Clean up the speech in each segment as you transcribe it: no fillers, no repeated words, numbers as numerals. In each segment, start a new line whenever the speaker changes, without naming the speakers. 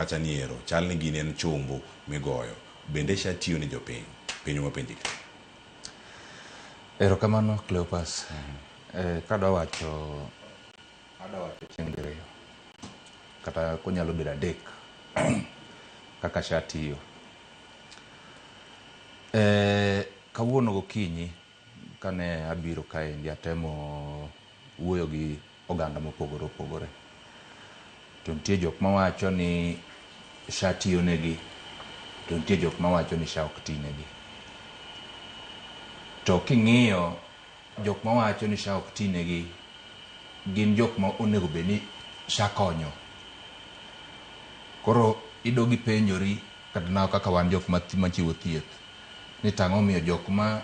Kacha ni ero, chal ni gini en chombo migoyo. Bende SHA tiyo ni jopiny? Penjo mapenji ka.
Erokamano Cleopas. Kadwa wacho adwa wacho chieng' diriyo kata konyalo bedo adek kaka SHA tiyo. Kawuono gokinyi kane abiro kaendi atemo wuoyo gi oganda mopogore opogore. To nitie jok mawacho ni SHA tiyo negi, to nitie jok mawacho ni SHA ok ti negi. To king'iyo jok mawacho ni SHA ok ti negi gin jok ma onego bed ni SHA konyo. Koro idog ipenjori kata kaka wan jok machiwo thieth ni to ang'o omiyo jok ma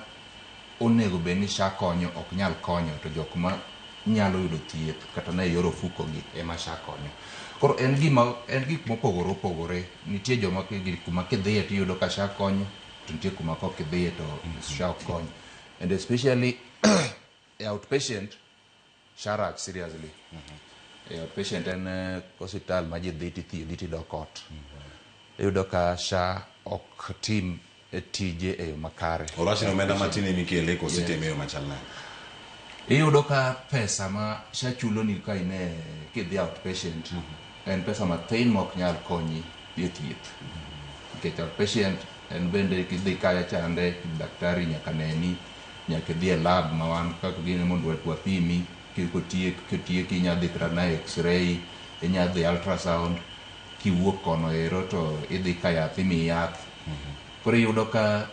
onego bed ni SHA konyo ok nyal konyo to jok ma nyalo yudo thieth kata na e yor ofuko gi ema SHA konyo. Koro en gima en gik mopogore opogore. Nitie joma kuma kidhiye tiyudo ka SHA konyo to nitie kuma kok idhiye to SHA ok kony. And especially e outpatient SHA rach seriously. E outpatient en osiptal ma ji dhi tithiedhi tidok ot. Iyudo ka SHA ok tim tije e yo makare.
Orach ni omenda matin emikele koso itime e yo machal nade?
Iyudo ka pesa ma SHA chuloni ka in e kidhi outpatient en pesa mathin ma ok nyal konyi e thieth. Nikech outpatient en bende kidhi kacha chande daktari nyaka neni, nyaka idhi e lab ma wan kaka gini mondo wapimi kotiek inya dhi kata na x-ray, inya dhi ultrasound, kiwuok kono ero to idhi ka yath imiyi yath. Koro iyudo ka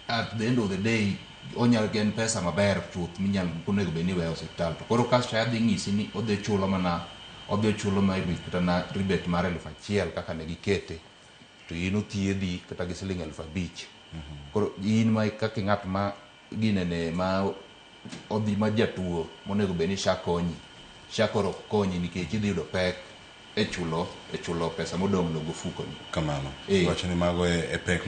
at the end of the day onyalo en pesa maber chuth minyal onego bed ni iweyo osiptal. To koro ka SHA dhi ng'isi ni odhi chulo mana odhi chulo maybe kata na rebate mar 1000 kaka ne gikete to in othiedhi kata gi siling 5000. Koro in ma kaka ng'at ma ginene ma odhi ma jatuo monego bed ni SHA konyi. SHA koro ok konyi nikech idhi yudo pek e chulo pesa modong' no gofuko ni.
Kamano. Iwacho ni mago e pek.